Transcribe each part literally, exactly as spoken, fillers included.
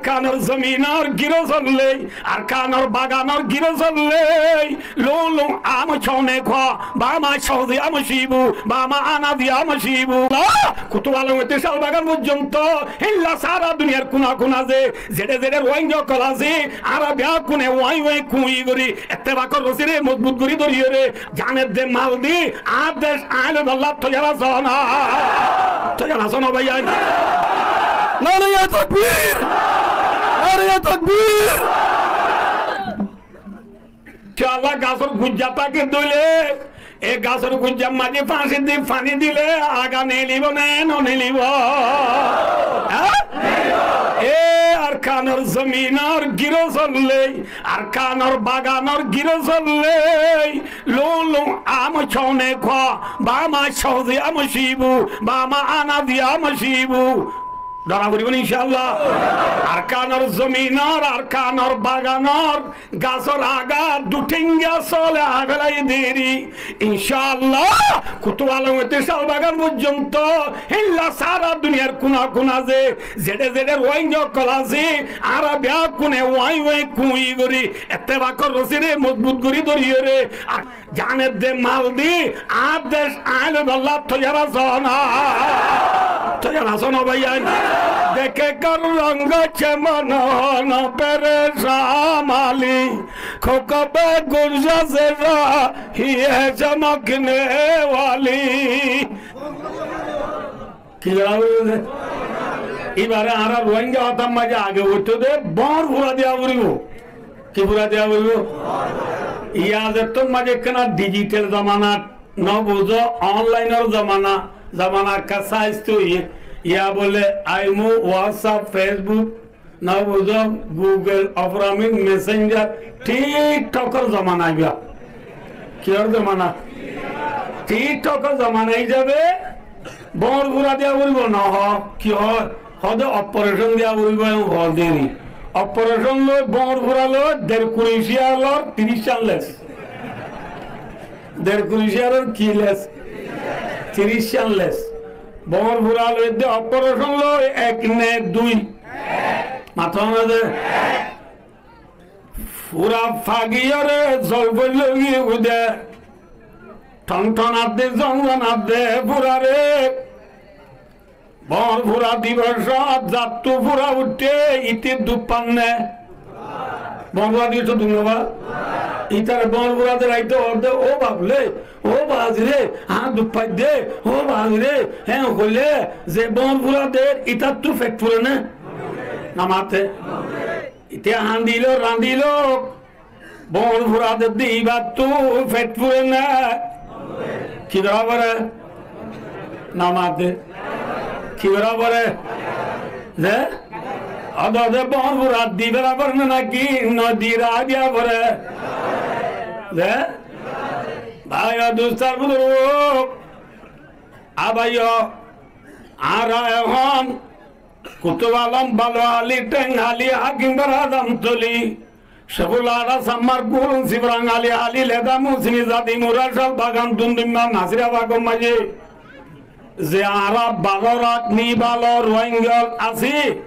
Arkanor zominor girosólloi, Arkanor baganor girosólloi, lóu lóu am cóne kuá, bá ma sózi am cíbu, bá ma anazi am cíbu. Lá, Kutub Alom óite Cál Bagan foijjonto, héilla sára duniyar kuna kuna ze, zeçé zeçé Ruáingga ókkol asé, añára beggúne uáñi uáñi kuñi gorí, ettefakor rosíre mozbut gorí dóriyoré, Zan edde mal di, añár dec aññí loibolla toiyar asó né? Toiyar asó né báiyain? Naraye takbir! Naraye takbir! Kiyólla gasór guijja táke dóile, e gasór guijjar maze fáñci di faní dile aga neelibo né no neelibo? Há? E Arkanor zominor girosólloi, Arkanor baganor girosólloi, lóu lóu am cóne kuá, bá ma sózi am cíbu, bá ma anazi am cíbu. Dóra foribó né incálla? Arkanor zominor, Arkanor baganor gasór agat duthénga sóle afelai deri. Incálla, Kutub Alom óite Cál Bagan foijjonto, héilla sára duniyar kuna kuna ze, zeçé zeçé Ruáingga ókkol asé, añára beggúne uáñi uáñi kuñi gorí, ettefakor rosíre mozbut gorí dóriyoré, ar zan edde mal di, añár dec aññí loibolla toiyar asó né? Toiyar asó né báiyain? Deke kor rong chemon no pereshan mali, kokobe gurza zera hiye chamakne wali. Ki gorá foribó de? Íbaré añára Ruáingga hotár maze age óito de bóñr fura diya foribó. Ki fura diya foribó? Yá azettór maze ekkána dijital zomana, no buzó, onlainor zomana, zomana ekká sáiz óiye. Yá bóle Aimo, WhatsApp, Facebook, no buzó, Google, oframin, Messenger, TikTokor zomana aibó. Kiyór zomana? TikTokor zomana aizaibo. Bóñr fura diya foribó né? Hó, ki hó? Hó de operation diya foribó, en hó deri. Operation loi, bóñr fura loi, der kuri ciyar lor, tiríc cán les. Der kuri ciyaror ki les? Tiríc cán les. Bóñr fura loi de operation loi, ek ne dui? Mató na de. Fura fagiyóre zol foillói ude. Tonton adde, zonzon adde furare. Bóñr fura dibosot zattú fura uiththé, íte duk fán né? Bóñr fura dibosot duk no fa? Ítare bóñr fura de raite hoódde, "Ó baf le, ó bazi re, añár duk faidde, ó bazi re," héen hoilé ze bóñr fura der, ítattú fet fure né? No mate. Íte hañdiló, rañdiló, bóñr fura de íbattú fet fure né? Ki gorá fore? No mate. Ki gorá fore? Ze? Ódode bóñr fura di fela fore né náki? No di raá diya fore? Ze? Bái o dustó ar buzurgó, abaiyó, añára ehón Kutub Alom, Balo Ali, Theng Ali, Hakim Fara, Adamtoli, Ceful Ara, Sammar Gul, Sibirang Ali, Ali Leda, Musini Zadi, Mura, Cál Bagan, Dundumma, Nasirabad or maze ze añára baro rakni balo Ruáingga así,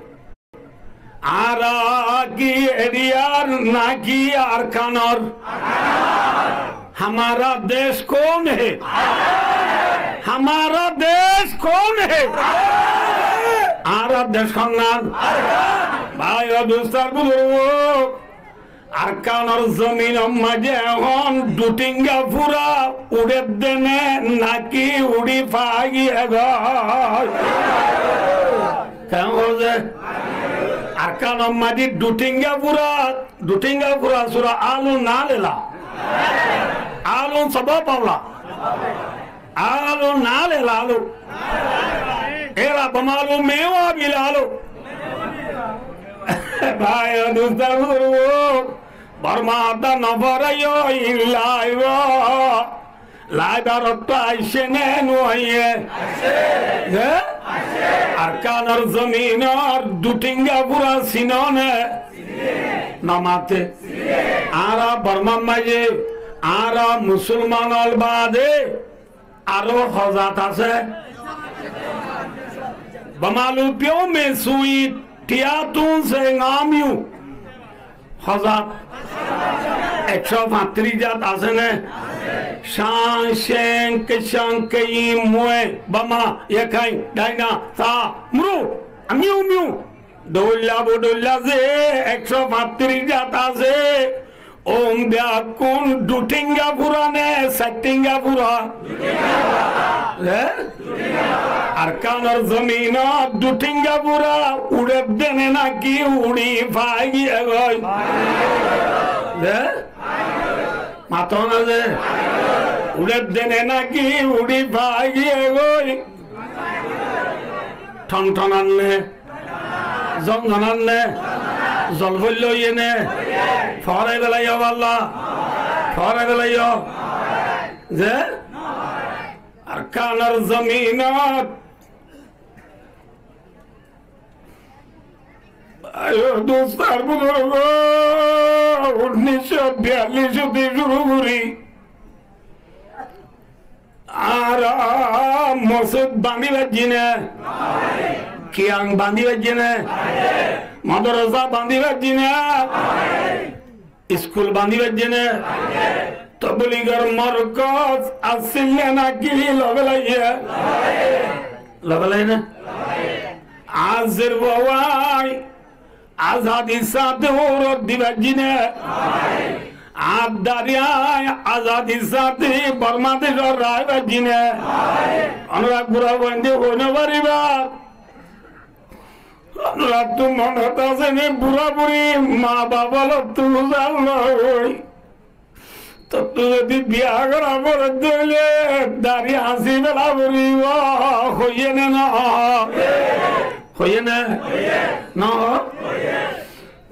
añára ki eriyar náki Arkanor? ہمارا دیش کون ہے؟ ہمارا دیش کون ہے؟ Añárar dec honnán? Bái o dustó ar buzurgó, Arkanor zominor maze ehón dutinga fura uçedde né náki uçí fagiyé goi? Keén hoó ze? Arkanor maze dutinga fura, dutinga fura sura alu né lela? Alu sobó paula. Alu né lela alu. Era bamalu mewa bilalu. Bái o dustó ar buzurgó, Borma adda no foraiyó, in laibo. Laibar ottu aiccé né no aiccé? Ze? Arkanor zominor dutinga fura sino né? No mate. Añára Bormar maze, añára musulman ol bade aró hozat asé. Bamalu piyo me suit. Tiyatún se ngamiu. Hozat. Ekcó fañtiríc zat asé né? Cang, ceng, kecang, keyi, mue, bama, yekain, daina, sa, mru, miu, miu. Dóilla bodóilla ze ekcó fañtiríc zat asé. Óun bekkún dui thénga fura né, sair thénga fura? Hé? Arkanor zominot dui thénga fura, uçédde né náki uçí fai giyé goi? Hé? Mató na ze? Uçédde né náki uçí fai giyé goi? Thonthonat né? Zonzonat né? Zol foillé óiye né? Foórai félaiyo bálla. Foórai félaiyo. Ze? Arkanor zominot. Ayo dustó ar buzurgó, unnícco biyallicót cúru gorí añára mosjid bañdí faijjí né? Kiyang bañdí faijjí né? Modorosa bañdí faijjí né? Iskul bañdí faijjí né? Tobligor morkos asíl né náki loi félaiye? Loi félaiye né? Añár bouwai azadí sáñte uçí di faijjí né? Añár dariya azadí sáñte Bormadecót rái faijjí né? Onora gura fuain de hoi no faribá. Onora tu monot asé né, bura buri ma baf olottú zal loi. Tottú zodi biya gora foredde óile dari así fela foribo, hoiyé né no? Hoiyé né? No?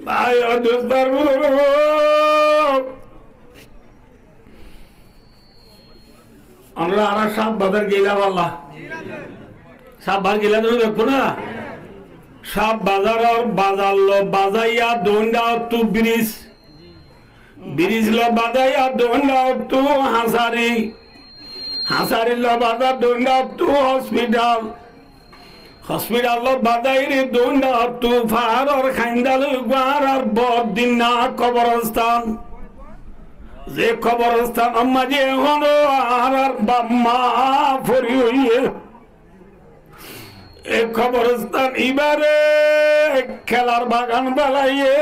Bái o dustó ar buzurgó, onora añára Cab Bazar gila bálla. Cab Bazar gila de bekkún na? Cab Bazaror bazar loi bazaiya dóinda ottú biris. Biris loi bazaiya dóinda ottú hañsari. Hañsari loi bazaiya dóinda ottú hospital. Hospital loi bazairi dóinda ottú faáror kainda loi guárar bor dinna koborostan. Ze koborostan or maze ehóno añárar baf ma fori óiye. E koborostan ibáre kelar bagan banaiye,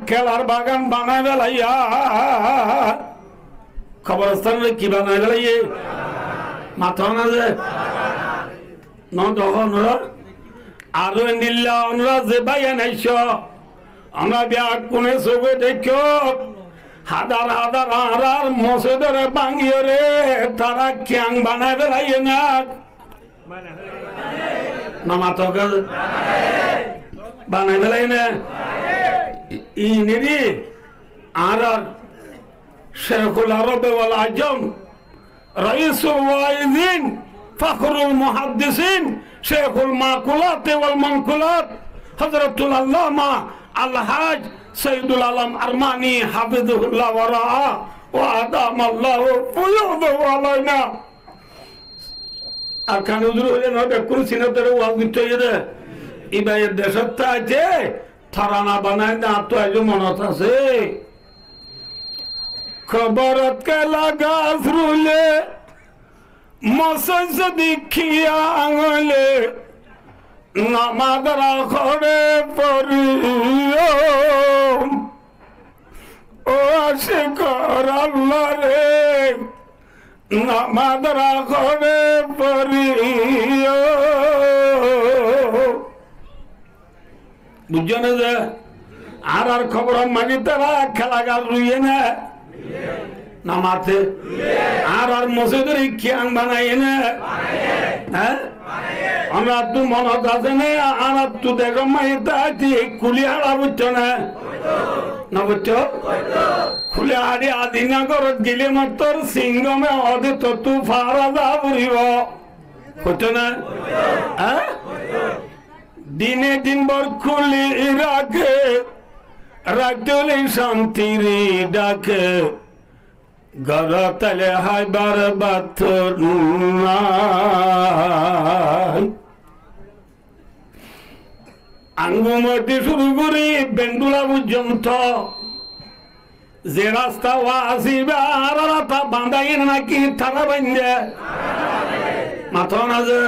kelar bagan banai félaiya. Koborostan re ki banai félaiye? Mató na ze? No dehó onora? Aró endilla onora ze báiyain aiccó, onora bekkúne sóge deikkó, házar házar añárar mosjidore báñgiyóre tará kiyang banai félaiye né? No mato kiyá? Banai félaiye né? Iniri añárar Cekul Arob wal Ajam, Raisul Waizin, Fakhrul Muhaddisin, Cekul Makulati wal Mankulat, Hazratul Allama Al Haj Saidul Alam Armani, hafizahullah wa ra'ah, wa adamallahu fuyudahu alaina. Arkani uzur óile no, bekkún sinor dóre waz goittó óiye de. Iba e decót táite tarana banai de, añáttu aijjó monot asé. Koborot kela gas ruile, mosjid zodi kiyang óile, namaz ra hore foriyo. O acikor Allah re, namaz ra hore foriyo. Buijjó né ze? Añárar koboror maze tará kela gas ruiye né? No mate? Añárar mosjidore kiyang banaiye né? Hé? Añárattu monot asé né? Añárattu decór maze táite kuli haça foitto né? No foitto? Kuli haça di aijja górot gile mottor singome hoó de tottú fara za foribo. Foitto né? Hé? Dine din bor kuli raké, raité óile cantiri dhaké, górot aile háibar bát nai. Angumoti cúru gorí Bendula foijjonto ze rasta asé, íba añárar hátá bañdá né náki tará bañdé? Mató na ze?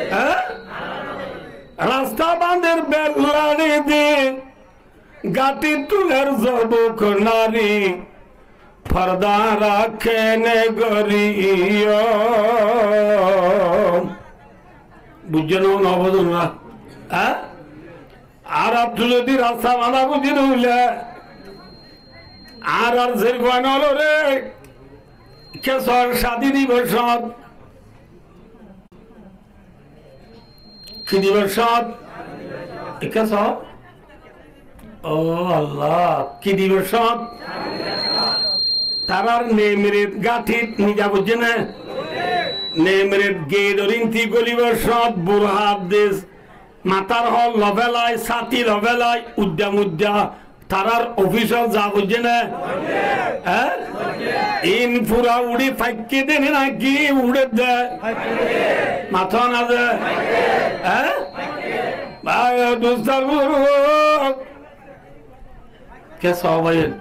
Hé? Rasta bañder bel lari di, gáthi tuler zobuk nari, forda raké né gorí. Buijjó né, no buzón na? Hé? Añárattú zodi rasta bañdá buzí de óile, añárar zerfuain ólore kessú cádi dibosot, ki dibosot? Kessú? Ó Allah, ki dibosot? Tarár nemret gáthit niza, buijjó né? Nemret gedor inti golibosot, burhá des, matár hol lofélai, sáti lofélai, uddá muddá, tarár ofisot za, buijjó né? Hé? Iín fura uçí faikké dé né náki uçé dé? Mató na ze? Hé? Bái ó dustó buzurgó. Kessú bái?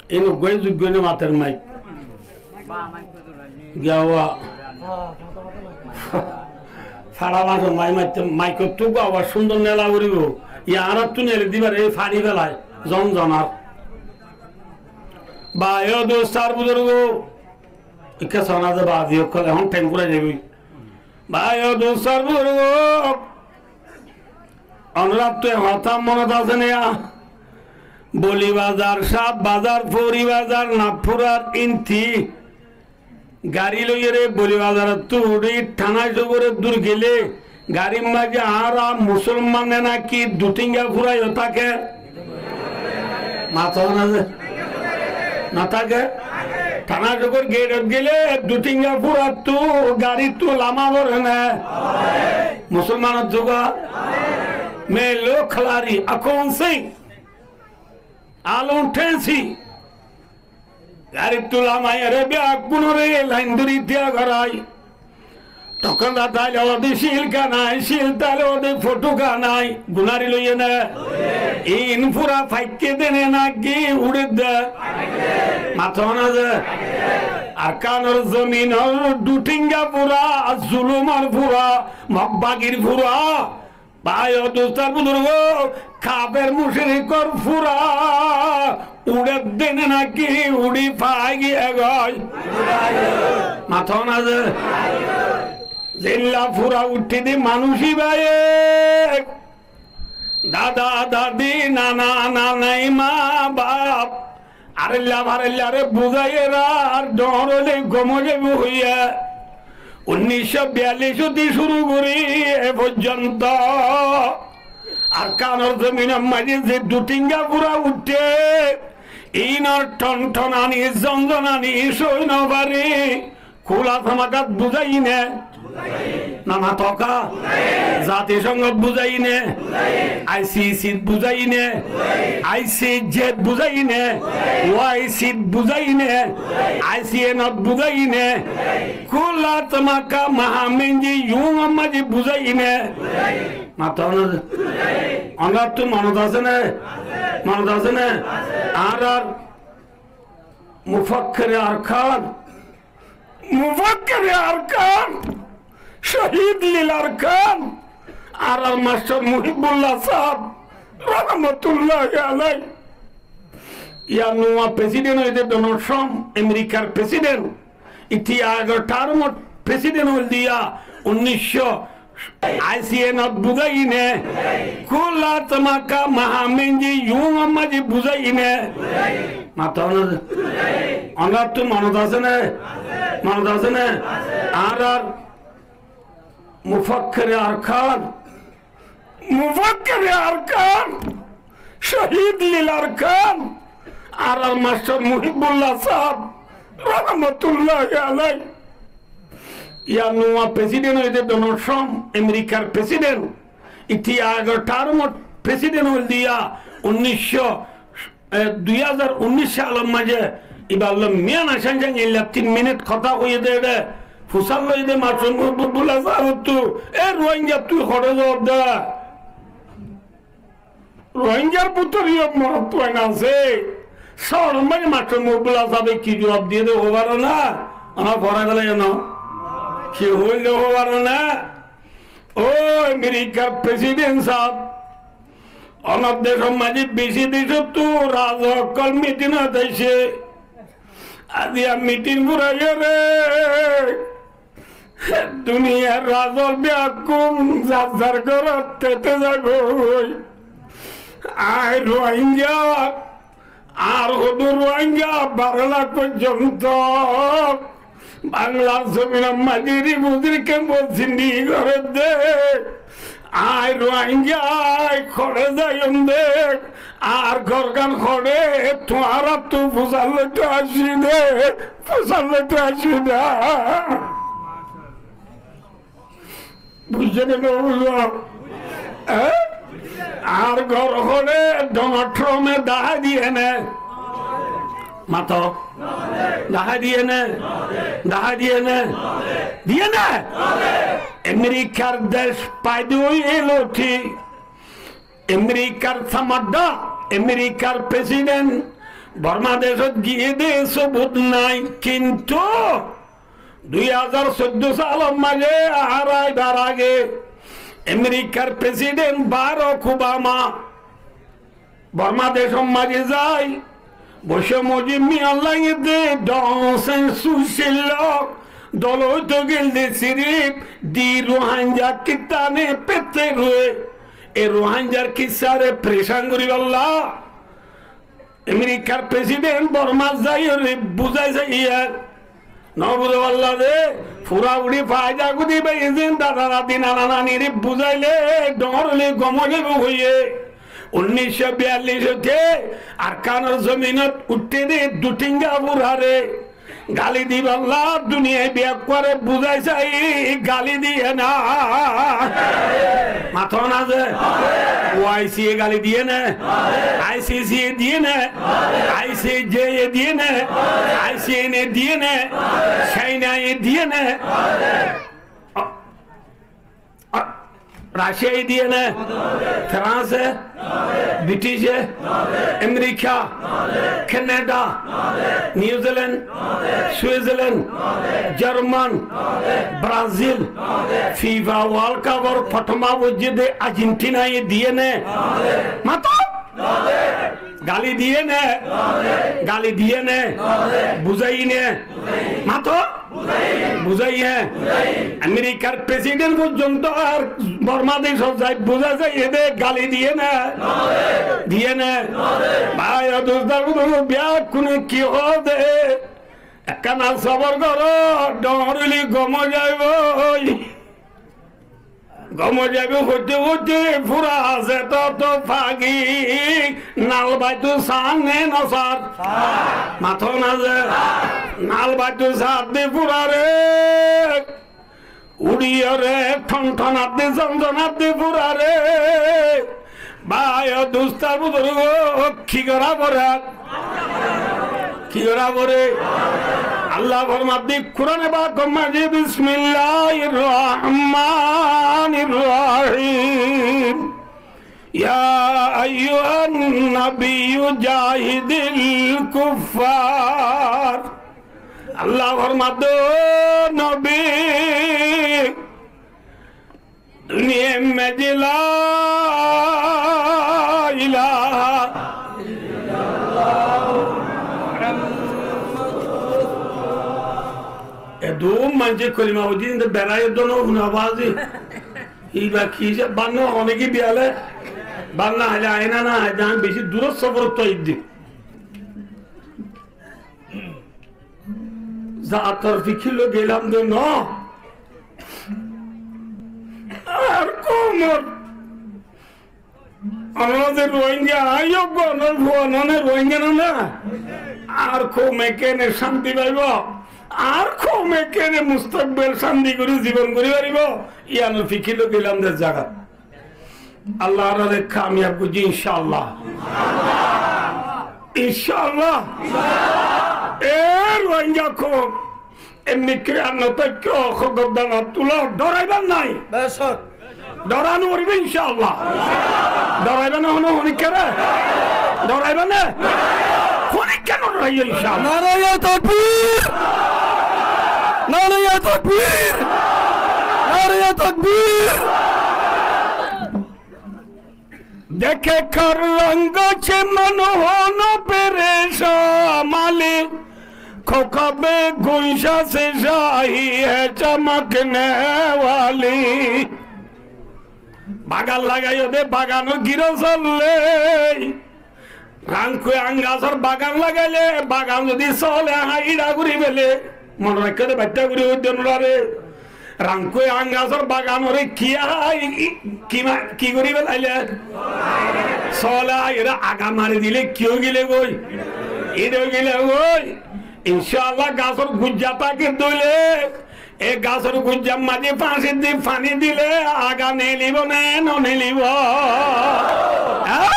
Iín uggúa zugguá né mater maik. Giya wa. Fara mato mai maite, maikottú uggúa awaz cúndor nela goríbo. Yá añárattú neli dibar, ei fari félai, zon zonar. Bái ó dustó buzurgó. Ikká sona ze bazi ókkol, ehón théng furai zaibói. Bái ó dustó buzurgó. Onoráttu e hotá monot asé né? Boli bazar, Saf bazar, Fori bazar, Naffurar inti gari loiyóre Boli bazarottú uçí Thana Cókor dur gele garir maze añára musolman né náki dutinga fura yó táke? Mató na ze? No táke? Thana Cókor gedot gele dutinga furattú garittú lama foré né? Musolmanottú gua? Me lo khalari akon se alon thénsi. Garittú lamaiyóre beggúnore lain dóri diya gorai. Tokólla táile óde cíl kanai, cíl táile óde fothú kanai, gunari loiyé né? Iín fura faikké dé né náki uçé dé? Mató na ze? Arkanor zominor dutinga fura, zulumor fura, mokbagir fura, bái ó dustó buzurgó, kafer mucrikor fura uçé dé né náki uçí fai giyé goi? Mató na ze? Zeilla fura uçé dé manúic íbaye dada dadi, nana nanai, ma baf, areilla fareillare buzai, erar dhoóñr óile gom ói zaibou hoiyé. Unnic cót biyallic ótti cúru gorí e foijjonto Arkanor zominor maze ze dutinga fura uçé, iínor thonthonani, zonzonani sói no fari. Kúla tamakat buzai né? No mato ká? Zatisongot buzai né? ICC t buzai né? ICJ t buzai né? OIC t buzai né? ICN ot buzai né? Kúla tamaka mahaminji yunor maze buzai né? Mato na. Onoráttu monot asé né? Monot asé né? Añárar mufakkere Arkan, mufakkere Arkan, Cóhid lil Arkan, añárar mastor Muhibullah sáb, rahmatulláhi alai. Yá nuwa president óiye dé Donald Trump, Amerikar president. Íte agor termot president óil dé yá unnic cót, ICN ot buzai né? Kúla tamaka mahaminji yunor maze buzai né? Mato na. Onoráttu monot asé né? Monot asé né? Añárar mufakkere Arkan, mufakkere Arkan, Cóhid lil Arkan, añárar mastor Muhibullah sáb, rahmatulláhi alai. Yá nuwa president óiye dé Donald Trump, Amerikar president. Íte agor termot president óil dé yá unnic cót, e, dui házar unnic salor maze. Íbar loi miyan asán zan illa tin minit hotá hoiyé dé, ére Fusár loiyé dé Mastor Muhibullah sábottu, e Ruáinga tui hoçé zobab de? Ruáingar bútore yó morotfuain asé. Cóor or maze Mastor Muhibullah sábe ki zobab diyé dé hoó faro na? Añára forai félaiyi no? Ki hoóil dé hoó faro na? Ó Amerikar president sáb, onor decor maze beci decottu raza ókkol mitinot aiccé. Aijja mitin furaiyóre duniyar raza beggún zar zar górot tete zagói. Añí Ruáinga, añár hoddúr Ruáinga baró lak foijjonto Banglar zominor maze refugee camp ot zindigi gorér dé. Añí Ruáinga hoçé zaiyum dé, añár górgan hoçé, tuáñrattú fusár loitó aiccí dé, fusár loitó aiccí dé. Buijjó né no buijjó? E? Añár gór hoçé Donald Trump e dahái diyé né? Mato. Dahái diyé né? Dahái diyé né? Diyé né? Amerikar dec faida óiye loti. Amerikar samadda, Amerikar president Borma decot giyé dé sobut nai, kintu dui házar soiddó salor maze añára aibar age Amerikar president Barack Obama Borma decor maze zai, boiccé mozim miyan laiyé dé, Daw Aung San Suu Kyi loi dol óito gel dé, sirif di Ruáinga kittane fette rué. E Ruáingar kissare perecan goríballa Amerikar president Bormat zaiyóre buzái saiyé. No buzó falla dé, fura furi faida gudi bái, ezin dada dadi nana nanire buzáile dóñr óile gom ói zaibo hoiyé. Unnic cót biyallic óite Arkanor zominot uiththé dé dui thinga furare gali diballa duniyai beggúare buzái sai, gali diyé né? Mato na ze? O I C e gali diyé né? I C C e diyé né? I C J e diyé né? I C N e diyé né? China e diyé né? A, Racia e diyé né? France e? British e? Amerika? Canada? New Zealand? Switzerland? German? Brazil? FIFA World Cup or prothom boijjé dé Argentina e diyé né? Mato? Gali diyé né? Gali diyé né? Buzáiyi né? Mato? Buzáiyi né? Amerikar president foijjonto ar Borma decot zai buzái saiyé dé gali diyé né? Diyé né? Bái o dustó buzurgó, beggúne ki hoó dé? Ekkána sobor goró, dóñr óile gom ói zaibói. Gom ói zaibo hoite hoite fura zeto to fagi nal baitu sar né no sar? Mato na ze? Nal baitu sar de furare. Uçiyóre thonthonat de zonzonat de furare. Bái o dustó buzurgó, ki gorá foré? Ki gorá foré? Allah formadde Kurane Pak or maze, بسم الله الرحمن الرحيم. يا أيها النبي جاهد الكفار. Allah formadde, ó nobi, duniyar maze la ilaha illallah. E dú maincé kolima foijjé de berai dóno funa bazi. Iba ki ze banna hone ki biyale? Banna haile aina na haile, añí beci duror sofor to iddi. Zator fikir loi gelam de no. Ar koumor, onora ze Rohingya, añí yó onor fua no ne, Rohingya no na. Ar koume kene cánti faibo? Ar koume kene mustakbel cánti gori zibon gori faribo? Iyanor fikir loi gelam de zagat. Allah añárare kamiyab goijjé, incállah. Incállah. E Rohingya koum, Emni kiyá no táikko, hók goddana tuló, dhoraibar nái. Dhora no foribó incáallah. Dhoraiba né hono honikkáre? Dhoraiba né? Honikká no dhoraiyo incáallah. Naraye takbir! Naraye takbir! Naraye takbir! دیکھ کر رنگ چمن ہو نہ پریشان مالی، کوکب گلشن سے شاہی ہے چمکنے والی۔ Bagan lagaiyó de, baganor gírosollé. Rangkúi añgasór bagan lagailé, bagan zodi sóole hái íça gorí féle, mone raikkó de, baittá gorí hoiddé nurare. Rangkúi añgasór baganore kiyá hái, ki ma-, ki gorí félailé? Sóole hái, ere aga mari dile ki ói gilé goi? Íça ói gilé goi. Incáallah gasór gujja táke dóile, e gasór gujjar maze fáñci di faní dile aga neelibó né no neelibó? Há?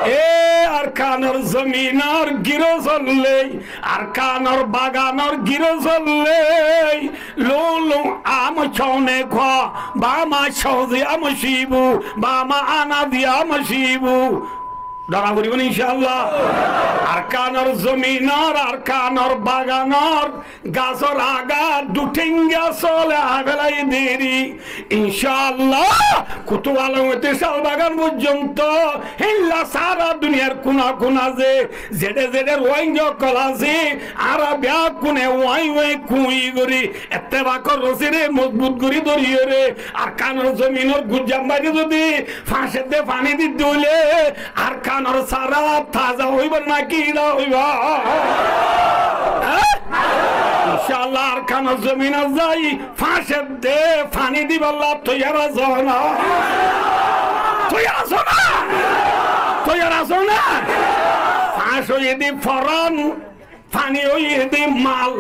E Arkanor zominor gírosollé, Arkanor baganor gírosollé, lóu lóu am cóne kuá, bama cózi am cíbu, bama anazi am cíbu. Dhora foribó né incáallah? Arkanor zominor, Arkanor baganor gasór aga duthénga sóole hái félai deri. Incáallah, Kutub Alom óite Cál Bagan foijjonto, héilla sára duniyar kuna kuna ze, zeçé zeçé Ruáingga ókkol asé, añára beggúne uáñi uáñi kuñi gorí, ettefakor rosíre mozbut gorí dóriyóre, Arkanor zominor gujjar maze zodi fáñci de faní didde óile, Arkanor sára taza óibo náki íça óibo? Há? Incáallah, Arkanor zominot zai fáñci de faní dibálla toiyar asó né? Toiyar asó né? Toiyar asó né? Fáñci óiye de foran, faní óiye de mal,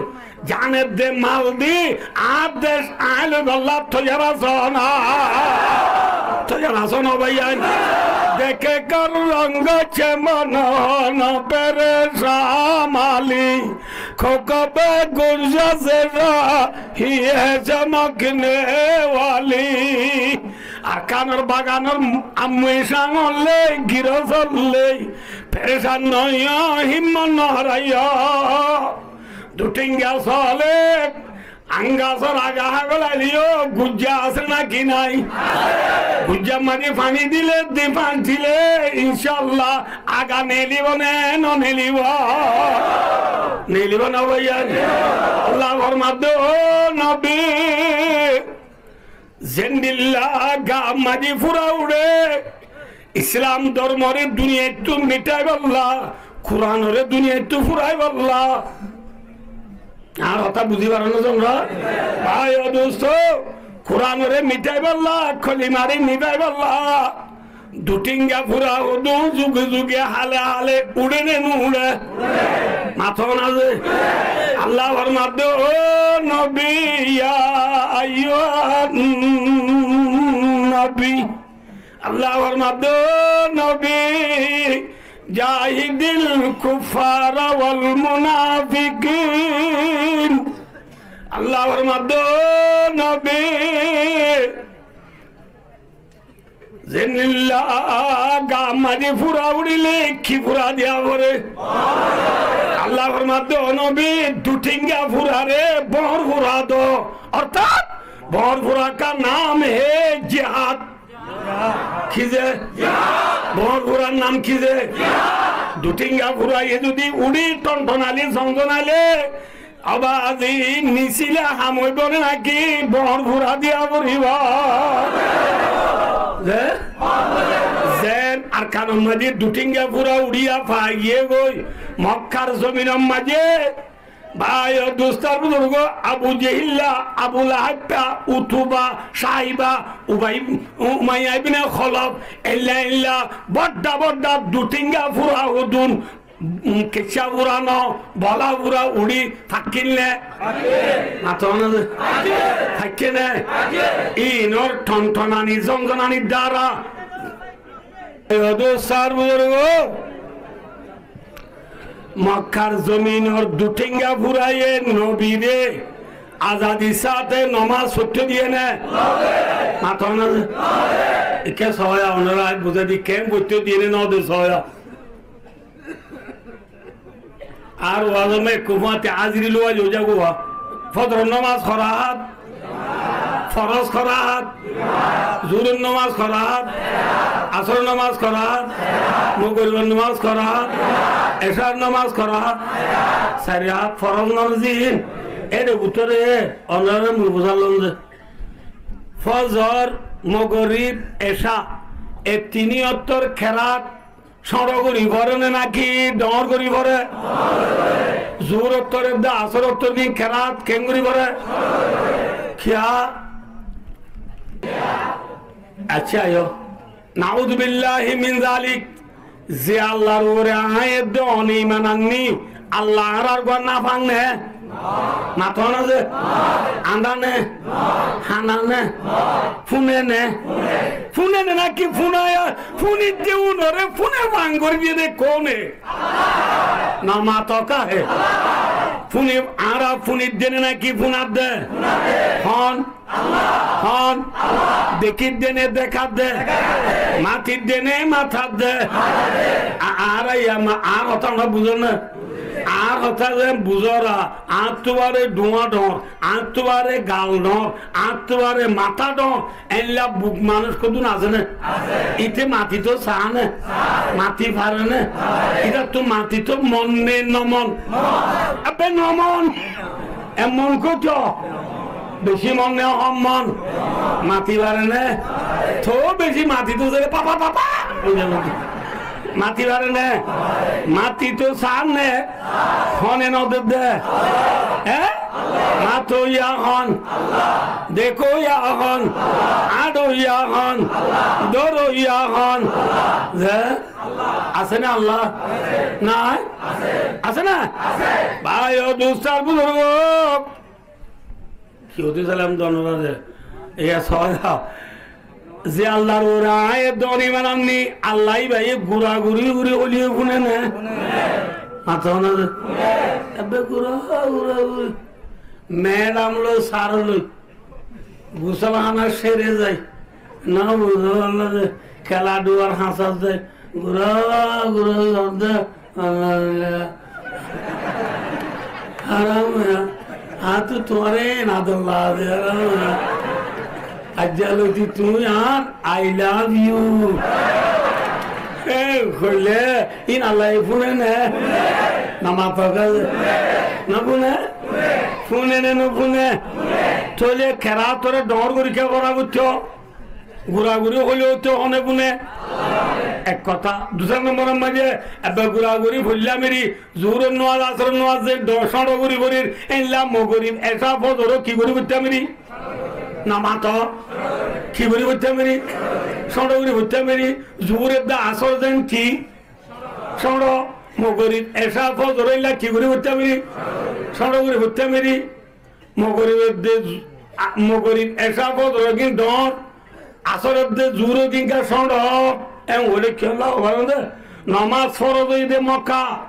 zane de mal di, añár dec aññí loibálla toiyar asó né? Toiyar asó né báiyain? دیکھ کر رنگ چمن ہو نہ پریشان مالی، کوکب گلشن سے شاہی ہے چمکنے والی۔ Arkanor baganor ammuicañollé, gírosollé, perecán no óiyo, himmot no hárayo. Duthénga sóole añgasór aga hái félaileyó gujja asé náki nái? Gujjar maze faní dile, di fañcile, incáallah, aga neelibó né no neelibó? Neelibó né báiyain? Allah formadde, ó nobi, zendilla gaar maze fura uçé, Islam dormore duniyaittú mithaibálla, Kuranore duniyaittú furaibálla. Añár hotá buzí faron né tómra? Bái ó dustó, Kuranore mithaibálla, kolimare nibaibálla, duthénga fura hodún zuge zuge hale hale uçé né no uçé? Mató na ze? Allah formadde, ó nobi, ya ayyuhan nobi. Allah formadde, ó nobi, jahidil kuffara wal munafikin. Allah formadde, ó nobi, zendilla gaar maze fura uçíle ki fura diya fore? Allah formadde, ó nobi, duthénga furare boóñr fura do. Ortát boóñr fura ka nam he jihad. Ki ze? Boóñr furar nam ki ze? Duthénga furaye zodi uçí tontonaile zonzonaile, abar azi nisile ham óibo né náki boóñr fura diya foribó? Ze? Zen Arkanor maze duthénga fura uçíya fai giyé goi Mokkar zominor maze, bái ó dustó ar buzurgó, Abu Jehilla, Abu Lahabba, Utuba, Saiba, Ubay, Umayya ibne Kholaf, eilla eilla bodda bodda duthénga fura hodún, um, keccá fura no, bola fura uçí tákkil né? Mató na ze? Tákke né? Inor tontonani, zonzonani dara. Ó dustó ar buzurgó, Mokkar zominor duthénga furaye nobire azadir sáte nomás foitté diye né? Mato na ze. Ekká sóya, onora añí buzái di, ken foitté diye né no de sóya. Ar wazor maze ekku fuañti aziri loi zai zago. Fozoror nomás hó rakát, foroz hó rakát, zuhuror nomás hó rakát, asóror nomás hó rakát, mogoribor nomás hó rakát, ecár nomás hó rakát, sair rakát foroz nomás in. Ére bútore onorare mui buzalám ze fozor, mogorib, ecá, e tin ottór kerát cóñço gorí foré né náki dhoóñr gorí foré? Zuhur ottór edde asór ottór din kerát keén gorí foré? Kiyá? Accá, aiyó. Nauzubillahi min zalik. Ze Allar uore aññí edde oniman anní, Alla añárar gua náfak né? Mato na ze? Añdá né? Hána né? Fúne né? Fúne né náki fúnaiya? Fúnidde unore fúne fang gorí diyé de kone? No mato káhe? Fúni, añára fúnidde né náki fúnadde? Hon? Hon? Dekídde né dekádde? Matidde né matadde? A-, añára iya ma-, añár hotá onora buzór né? Añár hotá ze buzór, añáttu báre dhuáñ dhoóñr, añáttu báre gal dhoóñr, añáttu báre matá dhoóñr, éilla buk manúic hoddún asé né? Íte matitó saá né? Mati fare né? Ítattú matitó mon né no mon? Ebbe no mon. E mon kóito? Beci mon né hom mon? Mati fare né? Toóu beci matitó sailé papa papa ói zaibo. Mati fare né? Matitó saá né? Hone no dedde? Hé? Mato ya hon? Dekó ya hon? Áñço ya hon? Dóro ya hon? Ze? Asé né Alla? Nái? Asé né? Bái o dustó ar buzurgo, ki hoité sailam de onorare? Eya sóya. Ze Allar uore aññí edde oniman anní, Alla íbaye guraguri guri hoilé fúne né? Mato na ze? Ebbe gura, gura, guri. Medam loi, sar loi. Gusólhána sére zai. Na buzó, Alla ze, kela dhuwar hañsat zai. Gura, gura, gura. Haram ya. Añáttu tuáñre nador lage, haram ya. Aijja lóti tuñí añár I love you. E hoilé, ín Allaye fúne né? No mato káhe? No fúne? Fúne né no fúne? Tóile kerátore dhoóñr gorí kiyá fora foittó? Guraguri hoilé óito hone fúne? Ek hotá. Dusára nombor or maze, ebbe guraguri foillám eri, zuhuror nomás, asóror nomás ze do-, cóñço gorí forir, éilla mogorib, ecá, fozoró ki gorí foittám eri? No mato. Ki gorí foittám eri? Cóñço gorí foittám eri. Zuhur edde asór zen ki? Cóñço. Mogorib, ecá, fozoró éilla ki gorí foittám eri? Cóñço gorí foittám eri. Mogorib edde, a, mogorib, ecá, fozor gín dhoóñr, asór edde, zuhur gín ká cóñço. En hoilé kiyólla hoó faro de? Nomás foroz óiye de Mokka.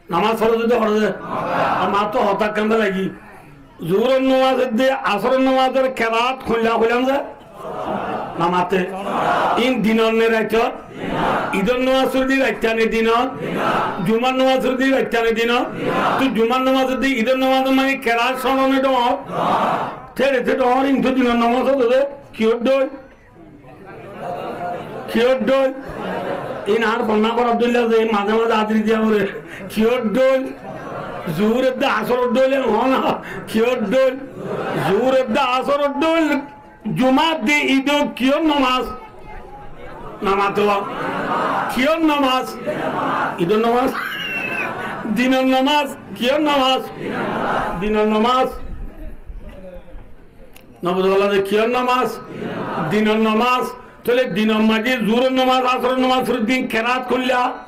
Nomás foroz óiye de foroz de. Ar mato hotá kende lagi. Zuhuror nomás edde, asóror nomásor kerát hoilla hoilam ze? No mate. Ín dinot né raitot? Idor nomás fori di raitta né dinot? Jumar nomás fori di raitta né dinot? Tó jumar nomás edde idor nomás mani kerát cóñço né dhoóñr? Tere te dhoóñr, ín tó dinor nomás ódde. Kiyór dhóil? Kiyór dhóil? Ín añár fonná gorat dóilla ze, ín maze maze áziri diya fore. Kiyór dhóil? Zuhur edde asóror dhóil, en hoó na. Kiyór dhóil? Zuhur edde asóror dhóil. Jumá edde idor kiyór nomás? No mato. Kiyór nomás? Idor nomás. Dinor nomás. Kiyór nomás? Dinor nomás. No buzó de kiyór nomás? Dinor nomás. Tóile dinor maze zuhuror nomás, asóror nomás, fori din kerát hoilla.